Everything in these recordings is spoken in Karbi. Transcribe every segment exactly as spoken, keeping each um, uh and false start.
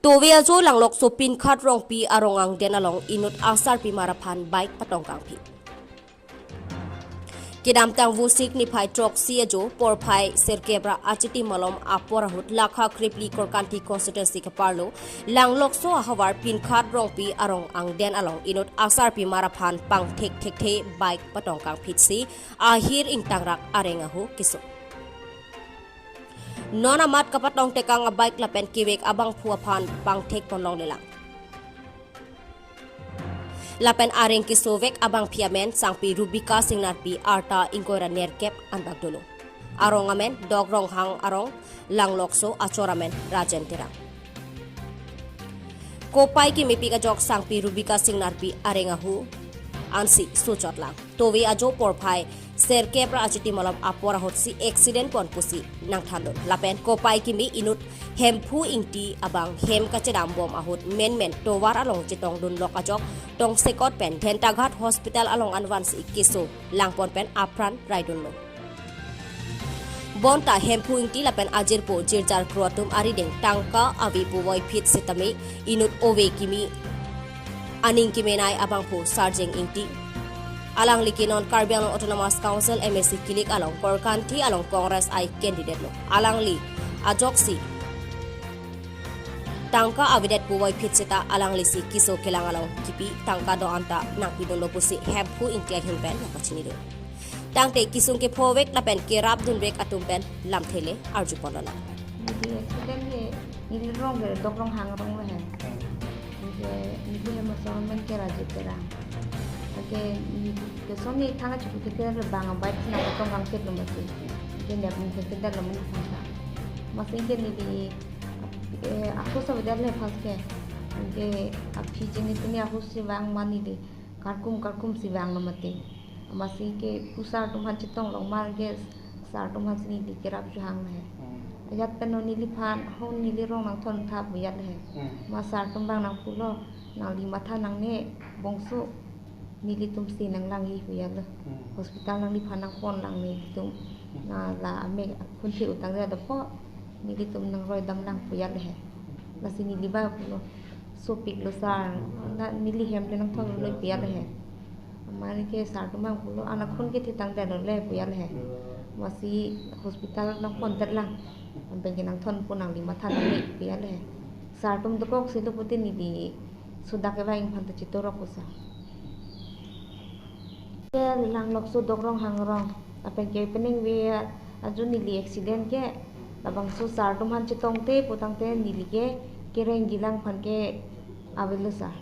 Tove ajo Langlokso Pinkhat Rongpi arong angden along inut asarpimar aphan bike patong kangphi. Kedamtang Vosik niphai throksi ajo porphai sirkep ra achiti malom apor ahut lakha krepli Korkanthi constituency keparlo Langlokso ahavar Pinkhat Rongpi arong angden along inut asarpimar aphan pangthek thekthe bike patong kangphitsi ahir ingtangrak areng ahu keso. Non amat kapatong tekang abike lapen kevek abangphu aphan pangthek ponlonglelang. Lapen areng kesovek abangpi amen sangpi Rubika Singnarpi, arta ingkoi ra nerkep anbak dolo. Arong amen Dok Ronghang arong, Langlokso, achor amen Rajen Terang. Kopai kemepik ajok sangpi Rubika Singnarpi areng ahu ansi sochotlang. Tove ajo porphai sirkep ra achiti malom apor ahutsi accident pon pusi nangthandun. Lapen kopai keme inut Hemphu Ingti abang hem kachedam bom ahut menmen tovar along chetongdunlok ajok tongsekot pen Dhentaghat Hospital along anvansi keso langpon pen apran raidunlo. Bonta Hemphu Ingti lapen ajirpo jirjar kro atum arideng tangka ave puvoiphit setame inut ove keme aning kemenei abangphu Sarjeng Ingti. Alangli ke non Karbi Anglong Autonomous Council M A C kilik along Korkanthi along Congress I candidate lo. Alangli ajoksi tangka avedet puvoiphit seta alanglisi keso kelang along kipi tangka do-an ta nangpidunlo pusi Hemphu Ingti ahin pen nangpachinidun. Tangte kesung kephovek lapen kerapdunvek atum pen lamthe le arjuponlonang. Neli accident ke neli rong ke Dok Ronghang arong lo he. Anke neli hem ason amen ke Rajen Terang. Anke neli ke sonni thang achupu ke ke bang abike si nangpatong kangphitlo mati. Anke nep mung ke ke dalo mung thang ta. Amatsi ke neli, eh, ahus avedet le first ke. Anke aphi chini pini ahus si vang ma neli karkum karkum si vanglo mati. Amatsi ke pu sar atum aphan chetonglong ma ke sar atum aphansi neli kerap juhang he. Hmm. Ajat pen non neliphan ho neli rong nangthon tha pu ajat he. Hmm. Ma sar atum abang nangpulo, nangli matha nangne bongso, nelitum si nanglangji pu ajat lo. Hmm. Hospital nangliphan nangponlang nelitum. Hmm. Na la amek akhunthe utang dia dopo nelitum nangroidamlang pu ajat he. Lasi neli abang pulo, sopiklo sar, na neli hem le nangthon lo pu ajat he. Amat ke sar atum abang pulo, an akhun kethe tangdet lo le pu ajat he. Amatsi hospital nangpondetlang. Anpen ke nangthon pon nangli matha nangne pu ajat he. Sar atum dokok si lo pute neli sodak kevang aphan ta chetorok ko sar. Ke Langlokso Dok Ronghang arong. Lapen ke peningve ajo neli accident ke labangso sar atum aphan chetongte putangte neli ke kereng gilang aphan ke avelo sar.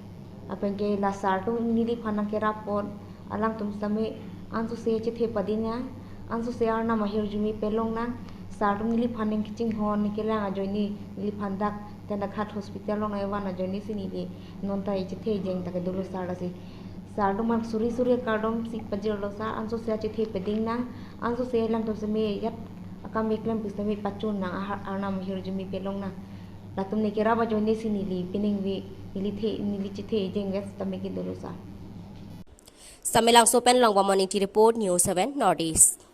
Lapen ke la sar atum neliphan nangkerap apot alangtum sitame ansose chethe padingnang, ansose arnam ahirjume pelongnang, sar atum neliphan nangkachinghon nangkelang ajoine neliphan dak Dhentaghat Hospital along nangvan ajoine si neli non ta echethe ejeng ta kedolo sar lasi. Sar atum aphan suri suri akardom si pajirlo sar, ansose achethe padingnang, ansose alangtum sitame ajat akam keklem pu sitame pachonnang, ahar arnam ahirjume pelongnang. Latum nangkerap ajoine si neli peningve neli the neli chethe ejeng ves tame kedolo sar. Samelangso pen Longbamon Ingti report, News seven North East.